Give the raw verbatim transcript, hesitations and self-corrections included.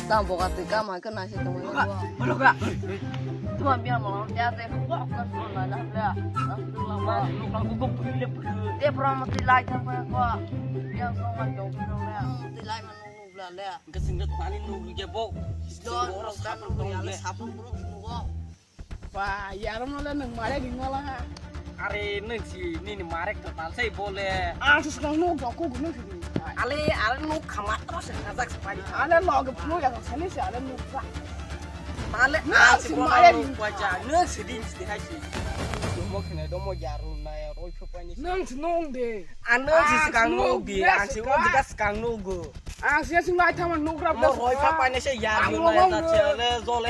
Tamo boga twi kam hai khwna se tongwi. Boga, boga. Tuma biya mo ya de ko ko so na la la. Nukla ko ko pile pile. De pro mo ti lai thang ko. Yang so ma jong ko le. Ti lai ma nuk nuk la le. Ke sing de tani nuk ge bo. Do ro ka nuk ya le sapung bro nuk. Ba, yarwng no le nwng mare ring wala ha. Are nwng si nini mare kwtal sai bole. Ang se swkang nuk jok kugu nwng si ring. Ale, are nuk khamatro se khajak se pani. Ale log phunu ya sani se ale nuk sa. Ale ang se si kono mare nuk ring. Kwaja nwng si ring si hai si. Mo khne do mo yarwng na ya roi phu pani. Nwng si nwng de. Ang nwng si swkang nuk di, ang si o diga swkang nuk go. Ang se sing lai thama nuk rap. Mo roi pha pani se yarwng na ya ta che le jole.